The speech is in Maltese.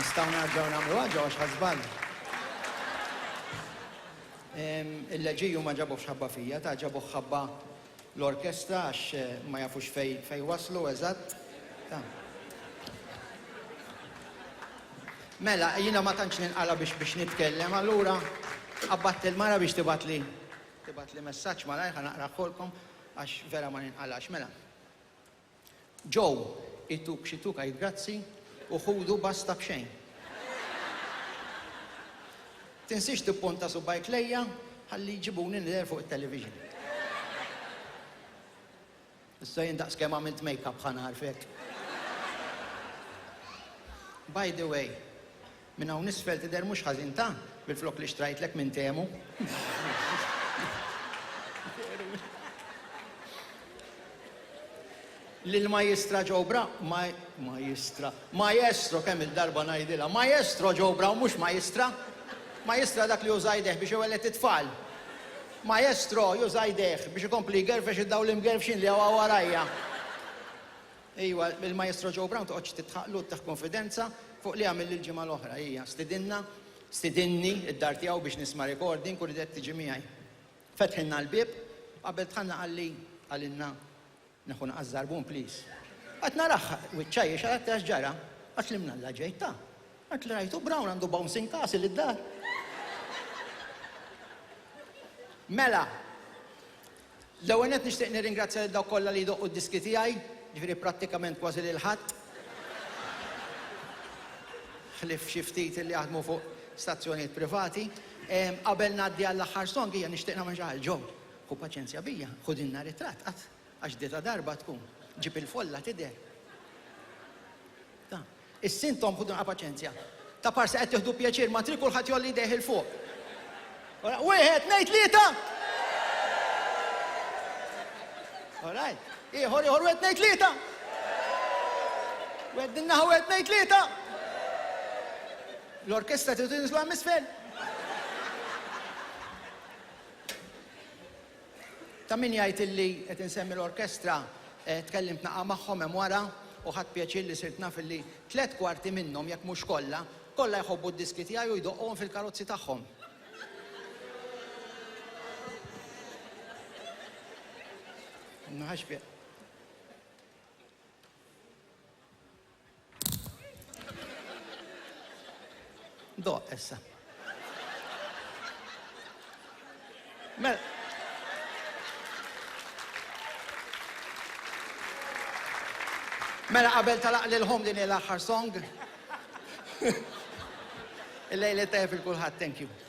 Nistgħu nerġgħu nagħmluha ġo għax ħadt żball. Il-leġiju ma ġabuhx ħabba fija, ta' ġabuh ħabba l-orkestra għax ma jafux fejn fejn waslu eżatt. Ta. Mela, jiena ma tantx ninqala' biex biex nitkellem, allura qabbadt il-mara biex tibgħatli tibgħatli messaġġ malajr ħa naqrahulkom għax vera ma ninqalax. Mela. Joe, ituk x'ituk għid grazzi u ħudu basta b'xejn. Tinsiex tipponta subgħajk lejja ħalli jġibuni nidher fuq it-television. Issa jien daqskemm għamilt make-up ħa nagħrfek. By the way, Minn hawn isfel tidher mhux ħażin ta' bil-flokk li xtrajtlek minn Temu. Lil Majistra Joe Brown, ma, Majistra, Maestro kemm il-darba ngħidilha, Maestro Joe Brown mhux Majistra. Majistra dak li juża jdejh biex iwelled it-tfal. Maestro juża jdejh biex ikompli jgerfex id-dawl imgerfxin li hawn warajja. Ejwa, il-Maestro Joe Brown toqgħodx tidħaqlu u ttih kunfidenza fuq li għamilli l-ġimgħa l-oħra. Ejja, stidinna, stidinni d-dar tiegħu biex nisma' recording u ridet tiġi miegħi. Fetħilna l-bieb, qabel dħalna qalli, qalilna, Nieħu naqas żarbun please. Qed narah wiċċha jixgħel għedt x'ġara? Għedt li mnalla ġejt ta. Għedt li rajtu Brown għandu bouncing castle id-dar. Mela, L-ewwel nett nixtieq nirringrazzja lil dawk kollha li jdoqqu d-diski tiegħi, jiġifieri prattikament kważi lil ħadd, ħlief xi ftit li jaħdmu fuq stazzjonijiet privati. Qabel ngħaddi għall-aħħar song hija nixtieq nagħmel xi ħaġa. Joe, ħu paċenzja bija, ħudilna ritratt qatt, għax di ta' darba tkun. Ġib il-folla tidher. Ta. Issa intom ħudu naqra paċenzja. Ta' parsi qed tieħdu pjaċir ma trid kulħadd jgħolli jdejh 'il fuq. Wieħed, tnejn, tlieta! All right. Ieħor, ieħor, wieħed, tnejn, tlieta! Wieħed din naħa, wieħed, tnejn, tlieta! L-orkestra tridu tinżlu hemm isfel. Ta' min jgħid illi qed insemmi l-orkestra, tkellimt naqa' magħhom hemm wara u ħadt pjaċir li sirt naf illi tlett kwarti minnhom, jekk mhux kollha, kollha jħobbu d-diski tiegħi u jdoqquhom fil-karozzi tagħhom. Ma ħadx pja. Doq issa. Mela. Mela qabel talaq lil home din l-aħħar song. Il-lejl tajjeb il kulħadd, thank you.